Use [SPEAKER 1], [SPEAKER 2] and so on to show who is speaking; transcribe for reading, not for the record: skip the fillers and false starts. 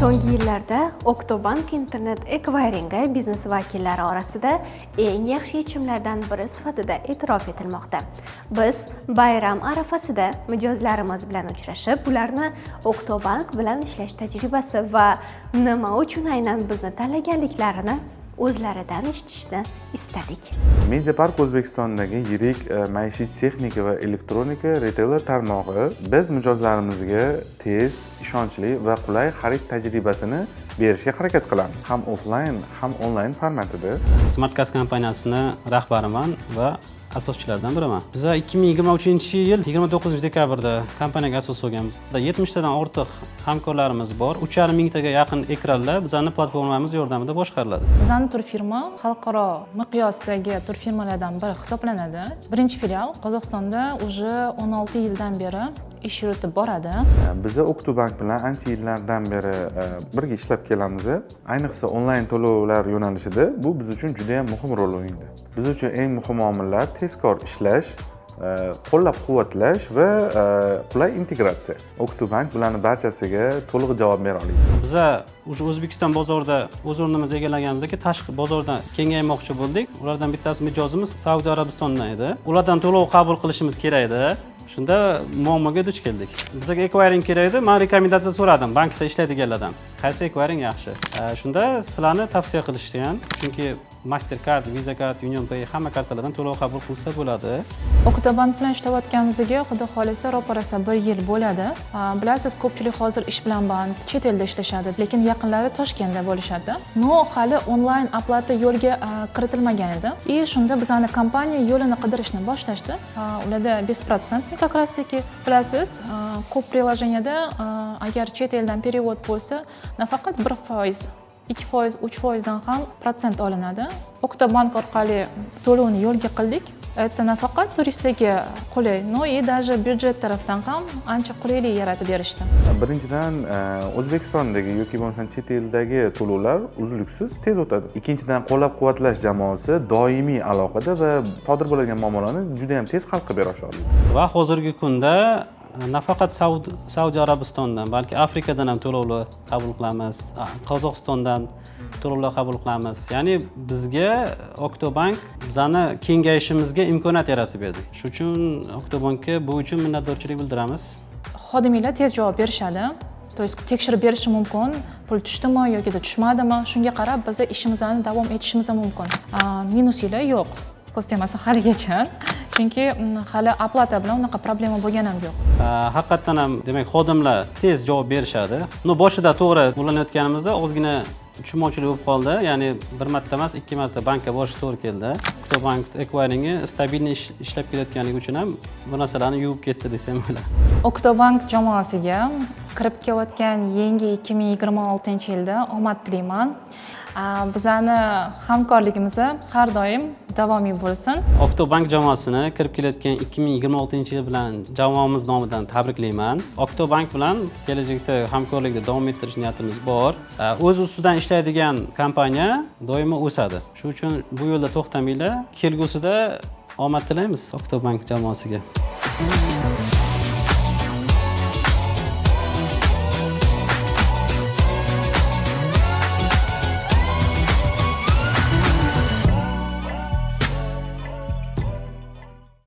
[SPEAKER 1] So'nggi yillarda Oktobank internet ekvayringi biznes vakillari orasida eng yaxshi yechimlardan biri sifatida e'tirof etilmoqda. Biz bayram arafasida mijozlarimiz bilan uchrashib, ularni Oktobank bilan ishlash tajribasi va nima uchun aynan bizni tanlaganliklarini o'zlaridan eshitishni istadik.
[SPEAKER 2] Media Park O'zbekistondagi yirik maishiy texnika va elektronika retailer tarmog'i. Biz mijozlarimizga tez, ishonchli va qulay xarid tajribasini berishga harakat qilamiz. Ham offlayn, ham onlayn formatida.
[SPEAKER 3] Smartcast kompaniyasini rahbariman va asoschilaridan biriman. Biza 2023-yil 29 dekabrda kompaniyaga asos solganmiz. 70 tadan ortiq hamkorlarimiz bor. 3,5 mingtaga yaqin ekranlar bizani platformamiz yordamida boshqariladi.
[SPEAKER 4] Bizani turfirma xalqaro miqyosdagi turfirmalardan biri hisoblanadi. Birinchi filial Qozog'istonda уже 16 yildan beri ish yuritib boradi.
[SPEAKER 2] Biza Oktobank bilan ancha yillardan beri birga ishlab kelamiz. Ayniqsa onlayn to'lovlar yo'nalishida bu biz uchun juda ham muhim rol o'ynaydi. Biz uchun eng muhim omillar tezkor ishlash, qo'llab-quvvatlash va qulay integratsiya. Oktobank bularni barchasiga to'liq javob bera oladi.
[SPEAKER 3] Biza уже O'zbekiston bozorida o'z o'rnimizni egallaganimizdan keyin tashqi bozordan kengaymoqchi bo'ldik. Ulardan bittasi mijozimiz Saudiya Arabistonidan edi. Ulardan to'lov qabul qilishimiz kerak edi. Shunda muammoga duch keldik. Bizga ekvayring kerak edi. Man rekomendatsiya so'radim bankda ishlaydiganlardan, qaysi ekvayring yaxshi. Shunda sizlarni tavsiya qilishgan, chunki Mastercard, Visa Card, Union Pay, hamma kartalardan to'lov qabul qilsa bo'ladi.
[SPEAKER 4] Oktobank bilan ishlayotganimizga, xudo xohlasa, roppa rosa bir yil bo'ladi. Bilasiz, ko'pchilik hozir ish bilan band, chet elda ishlashadi, lekin yaqinlari Toshkentda bo'lishadi. Но hali onlayn оплата yo'lga kiritilmagan edi. И shunda bizani kompaniya yo'lini qidirishni boshlashdi. Ularda беспроцентный как раз таки bilasiz, ko'p приложения da agar chet eldan перевод bo'lsa, nafaqat 1%, 2%, 3 foizdan ham protsent olinadi. Oktobank orqali to'lovni yo'lga qildik. Это nafaqat turistlarga qulay, но и даже byudjet tarafdan ham ancha qulaylik yaratib berishdi.
[SPEAKER 2] Birinchidan, O'zbekistondagi yoki bo'lmasam chet eldagi to'lovlar uzluksiz tez o'tadi. Ikkinchidan, qo'llab-quvvatlash jamoasi doimiy aloqada va sodir bo'ladigan muammolarni juda ham tez hal qilib bera oladi.
[SPEAKER 3] Va hozirgi kunda nafaqat Saudiya Arabistonidan, balki Afrikadan ham to'lovlar qabul qilamiz, Qozog'istondan to'lovlar qabul qilamiz. Ya'ni bizga Oktobank bizani kengayishimizga imkoniyat yaratib berdi. Shuning uchun Oktobankka bu uchun minnatdorchilik bildiramiz.
[SPEAKER 4] Xodimlar tez javob berishadi, то есть tekshirib berishi mumkin, pul tushdimi yoki tushmadimi, shunga qarab biz ishimizni davom etishimiz mumkin. Minuslar yo'q, ko'z tegmasin haligacha, chunki hali оплата bilan unaqa problema bo'lgan ham yo'q.
[SPEAKER 3] Haqiqatdan ham, demak, xodimlar tez javob berishadi. Но boshida, to'g'ri, ulanayotganimizda ozgina tushunmovchilik bo'lib qoldi. Ya'ni bir marta emas, ikki marta bankka borishga to'g'ri keldi. Oktobank ekvayringi стабильный ishlab kelayotganligi uchun ham bu narsalarni yuvib ketdi desam bo'ladi.
[SPEAKER 4] Oktobank jamoasiga kirib kelayotgan yangi 2026 yilda omad tilayman. Bizani hamkorligimiz har doim davomiy bo'lsin.
[SPEAKER 3] Oktobank jamoasini kirib kelayotgan 2026 yil bilan jamoamiz nomidan tabriklayman. Oktobank bilan kelajakda hamkorlikni davom ettirish niyatimiz bor. O'z ustidan ishlaydigan kompaniya doimo o'sadi. Shuning uchun bu yo'lda to'xtamanglar. Kelgusida omad tilaymiz Oktobank jamoasiga.